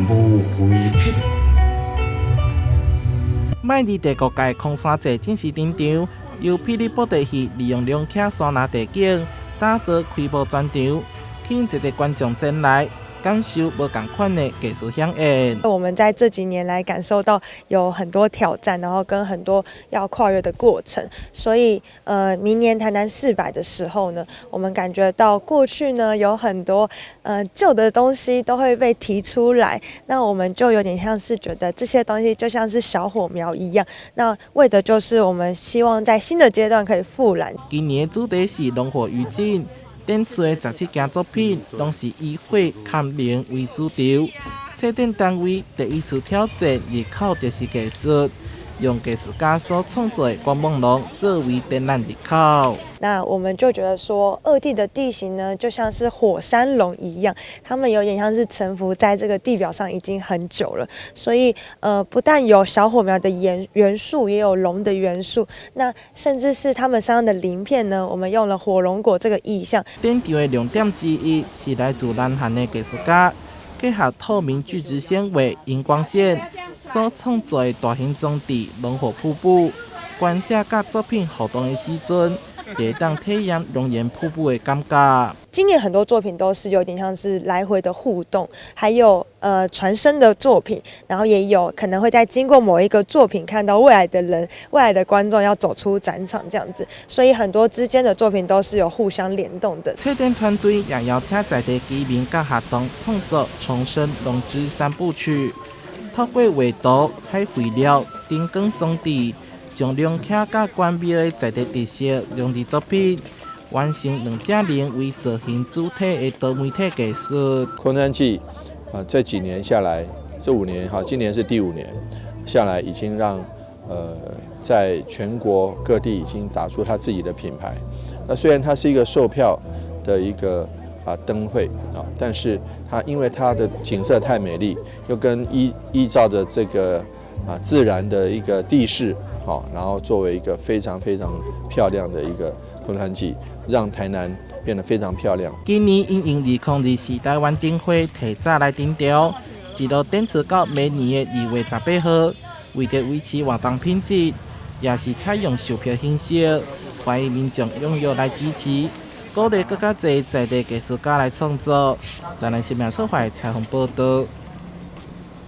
無非品。邁入第五屆空山祭正式登場，由霹靂布袋戲利用龍徛山林地景打造開幕專場，吸引濟濟觀眾前來感受無仝款的藝術饗宴。我們在這幾年來感受到有很多挑戰，然後跟很多要跨越的過程，所以明年台南市百的時候呢，我們感覺到過去呢有很多舊的東西都會被提出來，那我們就有點像是覺得這些東西就像是小火苗一樣，那為的就是我們希望在新的階段可以復燃。今年的主題是龍火餘燼。展出的17件作品，攏是以火崁明為主軸。策展單位第一次挑戰入口就是藝術，用藝術家所創作的觀望龍作為展覽入口。那我們就覺得說，二地的地形呢，就像是火山龍一樣，他們有點像是沉浮在這個地表上已經很久了，所以不但有小火苗的元素，也有龍的元素，那甚至是他們身上的鱗片呢，我們用了火龍果這個意象。展場的亮點之一是來自南韓的藝術家，結合透明聚酯纖維、熒光線所創作的大型裝置龍火瀑布，觀者佮作品互動的時陣，會當體驗熔岩瀑布的感覺。今年很多作品都是有點像是來回的互動，還有傳聲的作品，然後也有可能會在經過某一個作品看到未來的人、未來的觀眾要走出展場這樣子，所以很多之間的作品都是有互相聯動的。策展團隊也邀請在地居民佮學童創作重生龍之三部曲，透過畫圖、海廢料、燈光裝置，將龍徛佮關廟的在地特色融入作品，完成兩隻龍為造型主體的多媒體藝術。空山祭啊，這幾年下來，這5年哈，今年是第五年下來，已經讓在全國各地已經打出他自己的品牌。那雖然它是一個售票的一個燈會啊，但是它因為它的景色太美麗，又跟依照着這個自然的一個地勢，好，然後作為一個非常非常漂亮的一個空山祭，讓台南變得非常漂亮。今年因應2024台灣燈會提早來登場，一路展出到明年的2月18號。為著維持活動品質，也是採用售票形式，歡迎民眾踴躍來支持，鼓勵閣較濟在地藝術家來創作。台南新聞所採訪報導。